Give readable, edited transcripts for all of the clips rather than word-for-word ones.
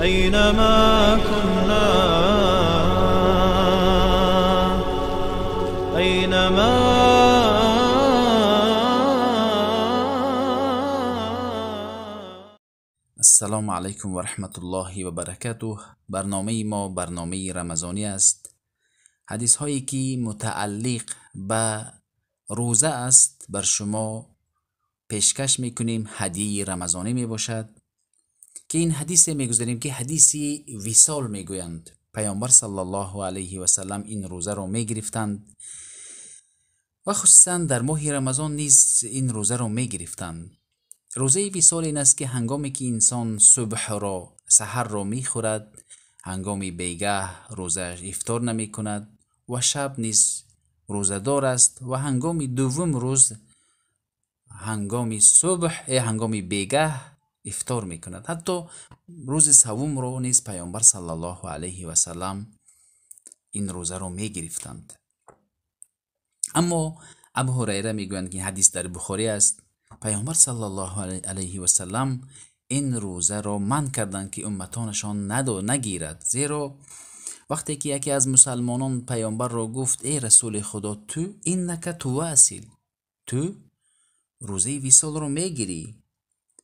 أينما كنا، أينما. السلام علیکم و رحمت الله و برکاته. برنامه ما برنامه رمضانی است. حدیث هایی که متعلق به روزه است بر شما پیشکش میکنیم. هدیه رمضانی میباشد که این حدیث میگذاریم که حدیث وصال میگویند. پیامبر صلی الله علیه و سلم این روزه را میگرفتند و خصوصا در ماه رمضان نیز این روزه را میگرفتند. روزه وصال این است که هنگامی که انسان صبح را، سحر را میخورد، هنگامی بیگه روزه افطار نمیکند و شب نیز روزه دار است و هنگامی دوم روز، هنگامی صبح، هنگامی بیگه افطار میکند. حتی روز سوم را نیز پیامبر صلی الله علیه و سلم این روزه را میگرفتند. اما ابو هریره میگویند که حدیث در بخاری است، پیامبر صلی الله علیه و سلم این روزه را منع کردند که امتانشان نگیرد. زیرا وقتی که یکی از مسلمانان پیامبر را گفت ای رسول خدا، تو انک تواصل، تو روزه وصال را میگیری.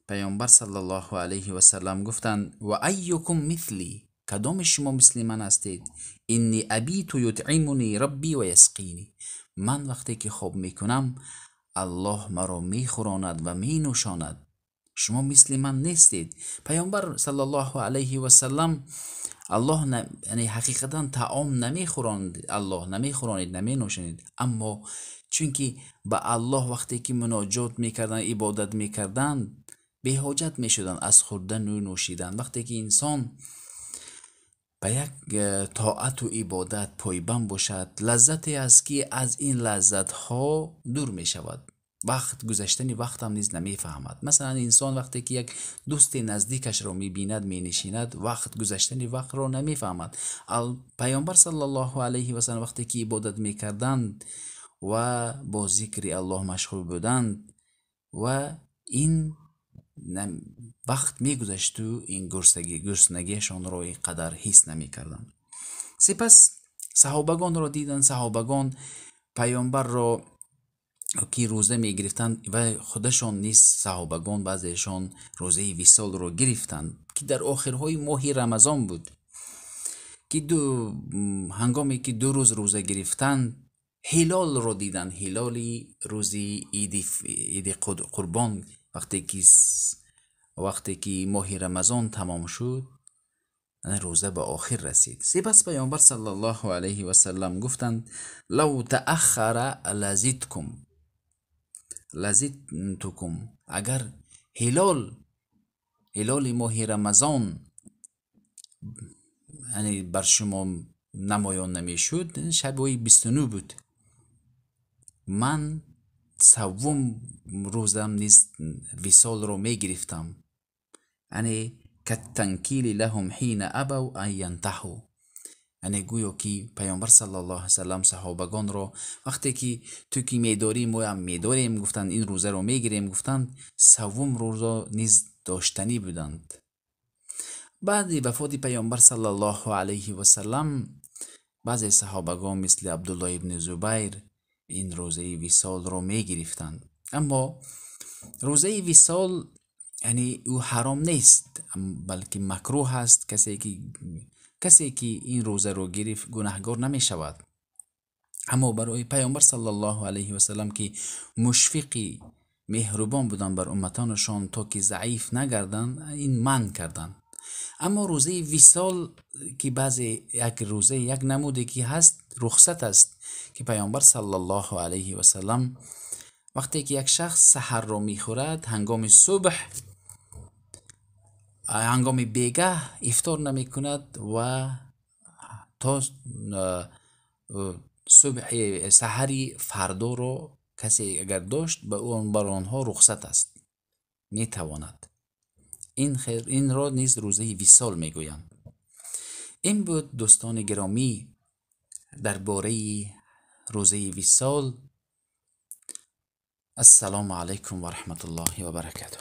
پیامبر صلی الله علیه و سلم گفتند و ایکم مثلی، کدام شما مثل من هستید؟ انی ابیت یطعمنی ربی و یسقینی، من وقتی که خواب میکنم الله مرا میخوراند و مینوشاند، شما مثل من نیستید. پیامبر صلی الله علیه و سلم الله یعنی حقیقتا طعام نمیخوراند، الله نمیخورانید، نمینوشانید، اما چونکه به الله وقتی که مناجات میکردند، عبادت میکردند، بی‌حاجت میشدند از خوردن و نوشیدن. وقتی که انسان به یک طاعت و عبادت پایبند باشد، لذتی است که از این لذت ها دور می شود. وقت گذشتن وقت هم نیز نمیفهمد. مثلا انسان وقتی که یک دوست نزدیکش را میبیند، مینشیند، وقت گذشتن وقت را نمیفهمد. پیامبر صلی الله علیه و سلم وقتی که عبادت میکردند و با ذکر الله مشغول بودند و این وقت میگذشت و این گرسنگیشان را اینقدر حس نمیکردند. سپس صحابگان را دیدند. صحابگان پیامبر را که روزه میگرفتند و خودشان نیز صحابگان بعضیشان روزه وصال را گرفتند که در آخرهای ماه رمضان بود که هنگامی که 2 روز روزه گرفتند، هلال را دیدند. هلال روز عید قربان، وقتی که ماه رمضان تمام شد، روزه به آخر رسید. سپس پیامبر صلی الله علیه و سلم گفتند لو تأخر لزدتکم، اگر هلال ماه رمضان یعنی بر شما نمایان نمیشد، شب 29 بود، من سوم روزم نیز وصال را میگرفتم. یعنی کالتنکیل لهم حین ابوا ان ینتهوا، یعنی گویا که پیامبر صلی الله علیه و سلم صحابگان را وقتی که تو که میداری ما هم میداریم گفتند، این روزه را میگیریم گفتند، سوم روزه نیز داشتنی بودند. بعد وفات پیامبر صلی الله علیه و سلم بعضی صحابگان مثل عبدالله ابن زبیر این روزه وصال را میگرفتند. اما روزه وصال یعنی او حرام نیست، بلکه مکروه است. کسی که این روزه را گرفت گناهگار نمی شود. اما برای پیامبر صلی الله علیه و سلم که مشفقی مهربان بودند بر امتانشان تا که ضعیف نگردند، این منع کردند. اما روزه وصال که بعضی یک روزه یک نمودی که هست رخصت است که پیامبر صلی الله علیه و سلم وقتی که یک شخص سحر را میخورد، هنگام صبح، هنگام بیگه افطار نمیکند و تا صبح سحری فردا را کسی اگر داشت به اون بر آنها رخصت است، میتواند. این را نیز روزه وصال میگویند. این بود دوستان گرامی درباره روزه وصال. السلام علیکم و رحمت الله و برکاته.